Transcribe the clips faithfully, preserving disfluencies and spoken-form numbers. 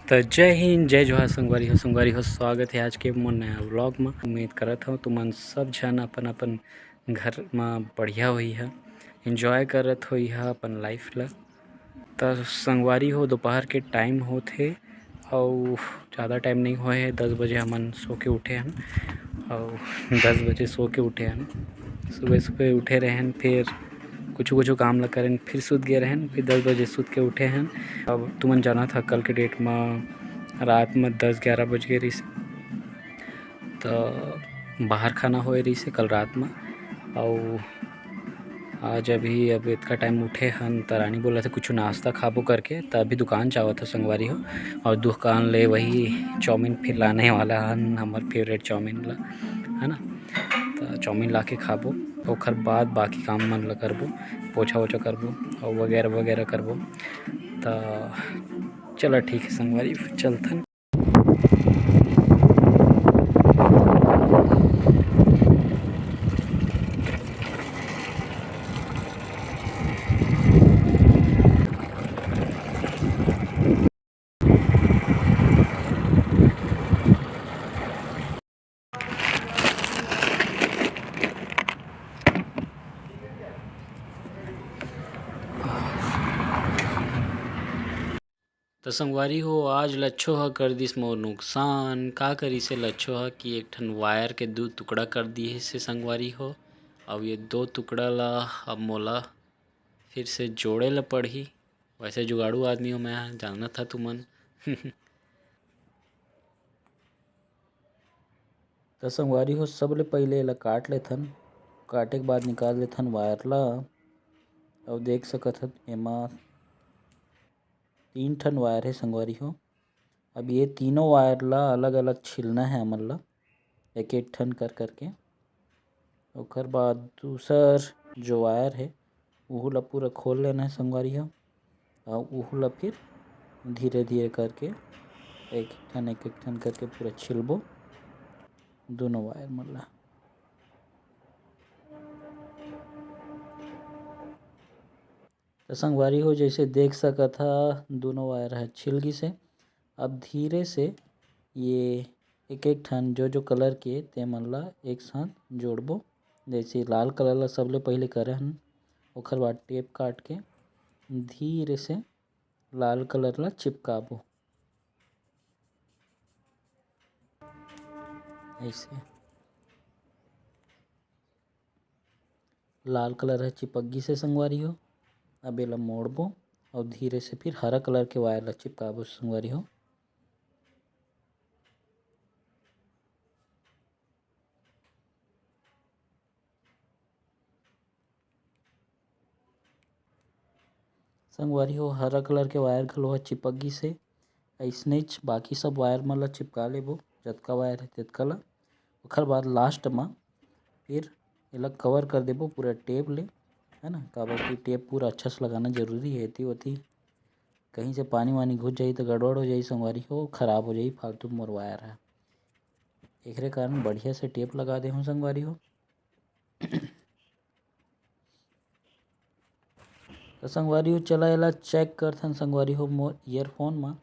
त जय हिंद, जय जोहार संगवारी हो। संगवारी हो, स्वागत है आज के मोर नया व्लॉग में। उम्मीद करत हूँ तुमन सब झन अपन अपन घर में बढ़िया होई है, एंजॉय करत होई है अपन लाइफ ला। त संगवारी हो, दोपहर के टाइम होत हे अउ ज़्यादा टाइम नहीं होए हे, दस बजे हमन सो के उठे हन अउ दस बजे सो के उठे हन। सुबह सुबह उठे रहन, फिर कुछ कुछ काम ला करन, फिर सुत गए रहन, फिर दस बजे सुत के उठे हन। अब तुमन जानत हा, कल के डेट में रात में दस ग्यारह बज गए रहिस, त बाहर खाना होए रहिस हे कल रात में। अउ आज अभी अब इतका टाइम उठे हन, त रानी बोला था कुछ नाश्ता खाबो करके, त अभी दुकान जावत ह संगवारी हो, अउ दुकान ले वही चाउमीन फिर लाने वाला हन, हमर फेवरेट चाउमीन ला, है ना। त चाउमीन ला के खाबो, ओखर बाद बाकी काम मन ला करबो, पोछा वोछा करबो अउ वगैरह वगैरह करबो। त चला ठीक है संगवारी, चलथन। त संगवारी हो, आज लच्छो ह कर दिस मोर नुकसान। का करिस हे लच्छो ह कि एक ठन वायर के दू टुकड़ा कर दिए से संगवारी हो। अब ये दो टुकड़ा ला अब मोला फिर से जोड़े ला पड़ही। वैसे जुगाड़ू आदमी हो मैं, जानत हा तुमन। त संगवारी हो, सबले पहिले एला काट लेथन। काटे के बाद निकाल लेथन वायर ला। अउ देख सकत हन, एमा तीन ठन वायर हे संगवारी हो। अब ये तीनों वायर ला अलग-अलग छिलना हे हमन ला, एक-एक ठन कर करके। ओकर बाद दूसर जो वायर हे, उहू ला पूरा खोल लेना हे संगवारी हो। अउ उहू ला फिर धीरे-धीरे करके एक-एक ठन, एक-एक ठन करके पूरा छिलबो दोनों वायर मन ला। त संगवारी हो, जैसे देख सकत हा, दोनों वायर ह छिल गिस हे। अब धीरे से ये एक-एक ठन जो, जो कलर के, ते मन ला एक साथ जोड़बो। जैसे लाल कलर ला सबले पहिले करे हन, ओखर बाद टेप काट के धीरे से लाल कलर ला चिपकाबो। ऐसे लाल कलर ह चिपक गिस हे संगवारी हो। अब एला मोड़बो अउ धीरे से फिर हरा कलर के वायर ला चिपकाबो संगवारी हो। संगवारी हो, हरा कलर के वायर घलो ह चिपक गिस हे। अइसनेच बाकी सब वायर मन ला चिपका लेबो, जतका वायर हे तेतका ला। ओखर बाद लास्ट म फिर एला कवर कर देबो पूरा टेप ले, है ना, काबर कि टेप पूरा अच्छा से लगाना जरूरी हे। एती ओती कहीं से पानी वानी घुस जाही त गड़बड़ हो जाही संगवारी हो, खराब हो जाही फालतू मोर वायर ह। एकरे कारण बढ़िया से टेप लगा दे हूँ संगवारी हो। त संगवारी हो, चला एला चेक करथन संगवारी हो मोर ईयरफोन म।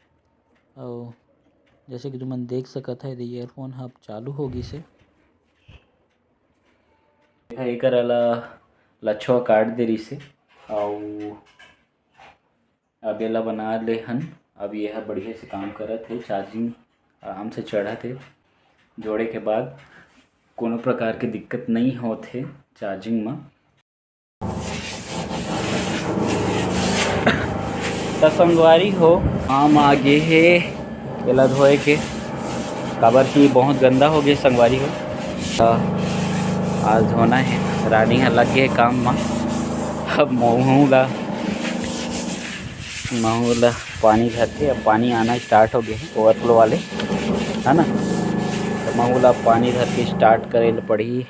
अउ जैसे कि तुमन देख सकत ह, एदे ईयरफोन ह अब चालू हो गिस हे। एकर ला लच्छो काट दे रिहिस हे, अउ अब एला बना ले हन। अब ये ह बढ़िया से काम करत हे, चार्जिंग आराम से चढ़त हे। जोड़े के बाद कोनो प्रकार के दिक्कत नई होत हे चार्जिंग म। त संगवारी हो, आम आ गे हे एला धोए के, काबर कि बहुत गंदा हो गे संगवारी हो। त आज धोना हे, रानी ह लग गे काम म। अब महूँ ला, महूँ ला पानी धर के, अब पानी आना स्टार्ट हो गे हे ओवरफ्लो वाले, है ना। त महूँ ला पानी धर के स्टार्ट करे ल पड़ही।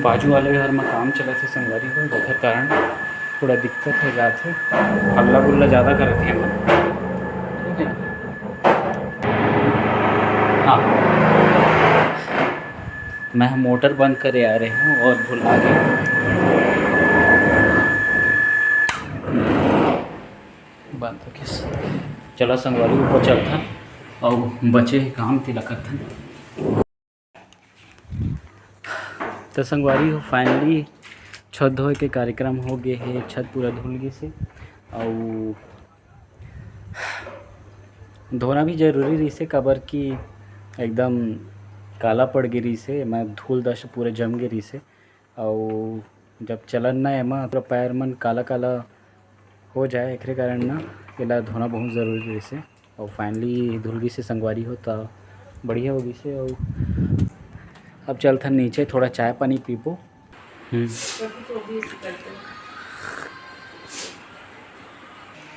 बाजू वाले घर में काम चलत हे संगवारी हो, जेकर कारण थोड़ा दिक्कत हो जात हे, हल्ला गुल्ला ज़्यादा करत हे एमन, ठीक है ना? हाँ, मैं मोटर बंद करे आ रहे हूँ और भुला गया। बंद हो गया। चला संगवारी, ऊपर चलथन और बचे हे काम तेला करथन। तो संगवारी हो, finally छत धोए के कार्यक्रम हो गए हे। छत पूरा धुल गइस हे, अउ धोना भी जरूरी रहिस हे, काबर कि एकदम काला पड़ गे रहिस हे, मैं धूल दस पूरा जम गे रहिस हे। अउ जब चलन ना एमा, पूरा पैर मन काला काला हो जाए, एकरे कारण ना एला धोना बहुत जरूरी रहिस हे। अउ finally धुल गइस हे संगवारी हो, त बढ़िया हो गइस हे। अउ अब चलथन नीचे, थोड़ा चाय पानी पीबो। हम्म।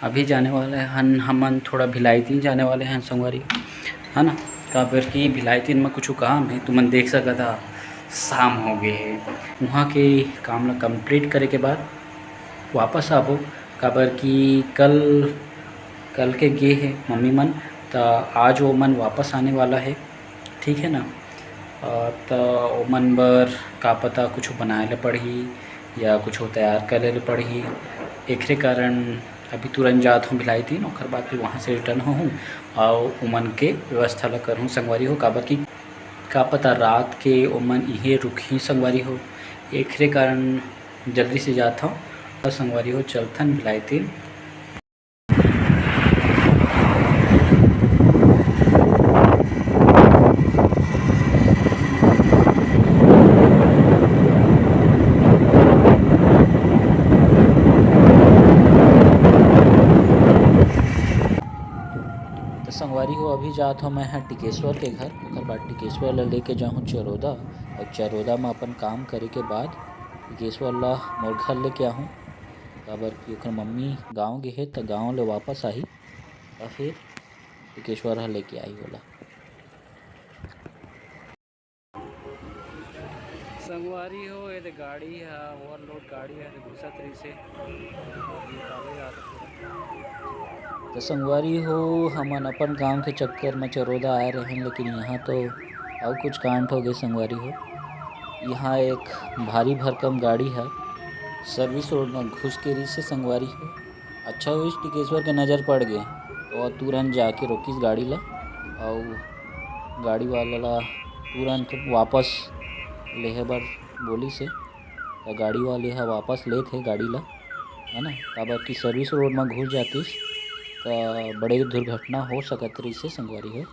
अभी जाने वाले हन हमन, थोड़ा भिलाई तीन जाने वाले हन संगवारी, है ना? काबर कि भिलाई तीन में कुछ काम है, तुमन देख सकत हा, शाम हो गए है। वहाँ के काम ला complete करे के बाद वापस आबो, काबर कि कल, कल के गे हे मम्मी मन, त आज वो मन वापस आने वाला है, ठीक है ना? अ, त ओमन बर का पता कुछ बनाए ले पड़ही या कुछ तैयार करे ले पड़ही, एकरे कारण अभी तुरंत जात हूँ भिलाई तीन, ओकर बाद फिर वहाँ से return होहूँ और ओमन के व्यवस्था ला करहूँ संगवारी हो, काबर कि का पता रात के ओमन इहे रुकही संगवारी हो, एकरे कारण जल्दी से जात हूँ। त संगवारी हो, चलथन भिलाई तीन। तो संगवारी हो, अभी जात हो मैं ह टिकेश्वर के घर, ओकर बाद टिकेश्वर ला लेके जाहूँ चरोदा, और चरोदा में अपन काम करे के बाद टिकेश्वर ला मोर घर लेके आहूँ, काबर कि ओकर मम्मी गाँव गे हे, त गाँव ले वापस आही, त फिर टिकेश्वर ह लेके आही ओला। संगवारी हो, ये दे गाड़ी ह, overload गाड़ी ह, दे घुसत रहिस हे। निकाले जात हे पूरा। तो संगवारी हो, हमन अपन काम के चक्कर में चरोदा आए रहेन, लेकिन यहाँ तो अउ कुछ कांड हो गए संगवारी हो। यहाँ एक भारी भरकम गाड़ी ह service road में घुस के रहिस हे संगवारी हो। अच्छा होइस टिकेश्वर के नज़र पड़ गे, तो तुरंत जाके रोकिस गाड़ी ला, अउ गाड़ी वाला ला तुरंत वापस लेहे बर बोलिस हे। त गाड़ी वाले ह वापस लेत हे गाड़ी ला, है ना, काबर कि service road म घुस जातिस त बड़े दुर्घटना हो सकत रहिस हे संगवारी हो।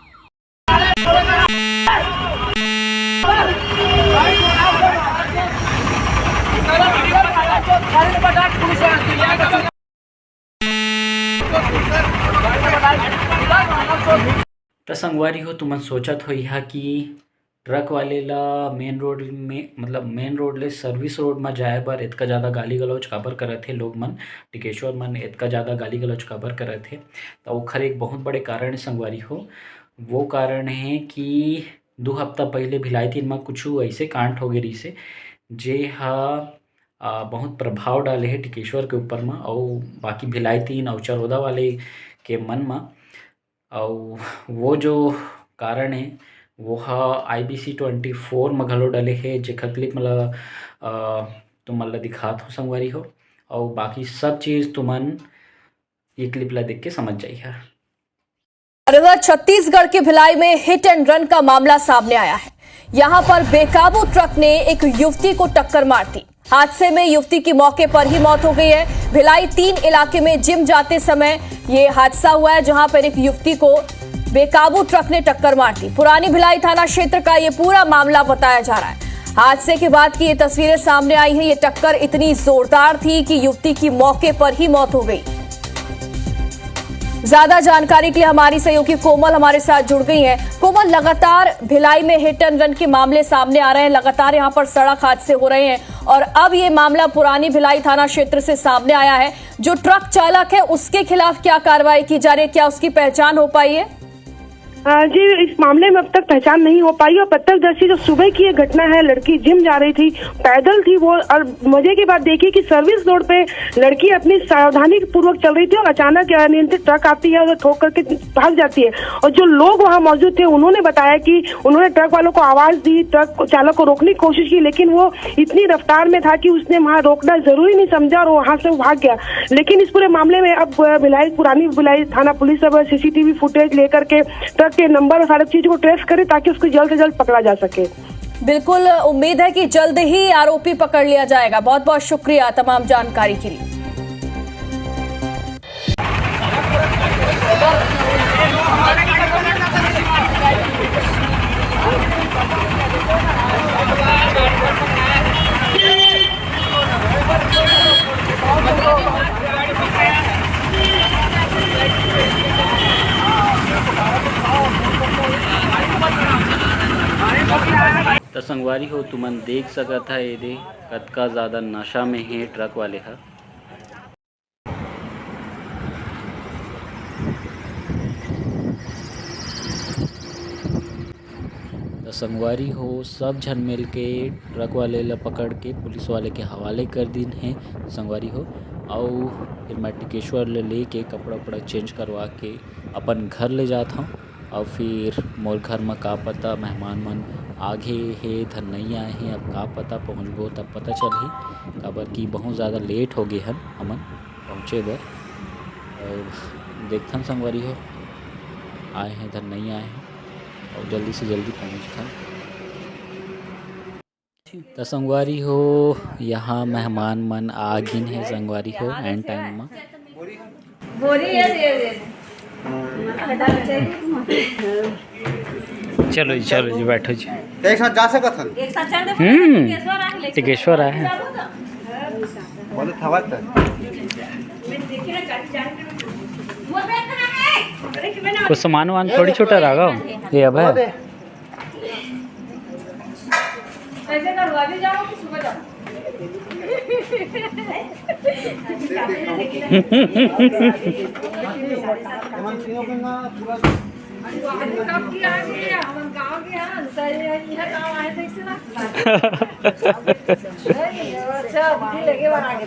त संगवारी हो, तुमन सोचत होइहा कि ट्रक वाले ला मेन रोड में, मतलब मेन रोड ले service road म जाए बर एतका ज़्यादा गाली गलौज काबर करत हे लोग मन, टिकेश्वर मन एतका ज़्यादा गाली गलौज काबर करत हे? त ओखर एक बहुत बड़े कारण हे संगवारी हो। वो कारण हे कि दू हफ्ता पहले भिलाई तीन म कुछु ऐसे कांड हो गे रहिस हे, जे ह, आ, बहुत प्रभाव डाले हे टिकेश्वर के ऊपर म, अउ बाकी भिलाई तीन अउ चरोदा वाले के मन म। अउ वो जो कारण हे, वो ह IBC twenty four म घलो डले हे, जेकर clip मला, अ, तुमन ला दिखात हो संगवारी हो, अउ बाकी सब चीज़ तुमन ये clip ला देख के समझ जाइहा। और इधर छत्तीसगढ़ के भिलाई में hit and run का मामला सामने आया है। यहाँ पर बेकाबू ट्रक ने एक युवती को टक्कर मार दी। हादसे में युवती की मौके पर ही मौत हो गई है। भिलाई तीन इलाके में जिम जाते समय ये हादसा हुआ है, जहां पर एक युवती को बेकाबू ट्रक ने टक्कर मार दी। पुरानी भिलाई थाना क्षेत्र का ये पूरा मामला बताया जा रहा है। हादसे के बाद की ये तस्वीरें सामने आई हैं। ये टक्कर इतनी जोरदार थी कि युवती की मौके पर ही मौत हो गई। ज्यादा जानकारी के लिए हमारी सहयोगी कोमल हमारे साथ जुड़ गई हैं। कोमल, लगातार भिलाई में hit and run के मामले सामने आ रहे हैं, लगातार यहाँ पर सड़क हादसे हो रहे हैं और अब ये मामला पुरानी भिलाई थाना क्षेत्र से सामने आया है। जो ट्रक चालक है, उसके खिलाफ क्या कार्रवाई की जा रही है, क्या उसकी पहचान हो पाई है? अ, जी, इस मामले में अब तक पहचान नहीं हो पाई और प्रत्यक्षदर्शी जो सुबह की ये घटना है, लड़की जिम जा रही थी, पैदल थी वो, और मजे की बात देखिए कि सर्विस रोड पे लड़की अपनी सावधानी पूर्वक चल रही थी और अचानक अनियंत्रित ट्रक आती है और ठोक करके भाग जाती है। और जो लोग वहां मौजूद थे, उन्होंने बताया कि उन्होंने ट्रक वालों को आवाज दी, ट्रक चालक को रोकने की कोशिश की, लेकिन वो इतनी रफ्तार में था कि उसने वहां रोकना जरूरी नहीं समझा और वहां से वो भाग गया। लेकिन इस पूरे मामले में अब, अ, भिलाई, पुरानी भिलाई थाना पुलिस अब सीसीटीवी फुटेज लेकर के ट्रक के नंबर और सारी चीजों को ट्रेस करे, ताकि उसको जल्द से जल्द पकड़ा जा सके। बिल्कुल, उम्मीद है कि जल्द ही आरोपी पकड़ लिया जाएगा। बहुत बहुत शुक्रिया तमाम जानकारी के लिए। त संगवारी हो, तुमन देख सकत ह, एदे कतका ज्यादा नशा में हे ट्रक वाले ह। त संगवारी हो, सब झन मिलके ट्रक वाले ल पकड़ के पुलिस वाले के हवाले कर दिन हे संगवारी हो। अउ फिर मैं टिकेश्वर ल लेके कपड़ा उपड़ा चेंज करवा के अपन घर ले जात हव। अउ फिर मोर घर म का पता मेहमान मन आगे हे, धन नइ आए हे, अब का पता पहुँचबो तब पता चलही, काबर कि बहुत ज़्यादा लेट हो गे हन हमन पहुँचे बर। अउ देखथन संगवारी हो, आए हे धन नइ आए हे, अउ जल्दी से जल्दी पहुँचथन। त संगवारी हो, यहाँ मेहमान मन आ गिन हे संगवारी हो, एन टाइम म। बोरी है, दे दे। चलो जी, चलो जी, बैठो जी। एक साथ जा सकत हन। एक साथ चल दे। हम्म, टिकेश्वर आए हैं। टिकेश्वर आए हैं। बोले थवा त। कुछ सामान वामान थोड़ी छूटा रहा हो। ये अब है। ऐसे करो, अभी जाओ कि सुबह जाओ।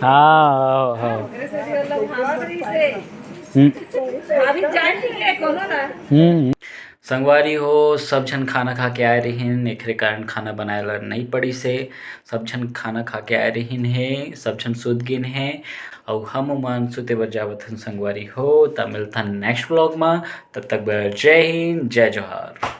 हाँ, हाँ। हम्म। हम्म। संगवारी हो, सब झन खाना खा के आए रहिन, एखरे कारण खाना बनाए ला नइ पड़िस हे। सब झन खाना खा के आए रहिन हे, सब झन सुत गिन हे, अउ हम उमन सुते बर जावत हन संगवारी हो। त मिलथन नेक्स्ट व्लॉग म, तब तक बर जय हिंद, जय जोहार।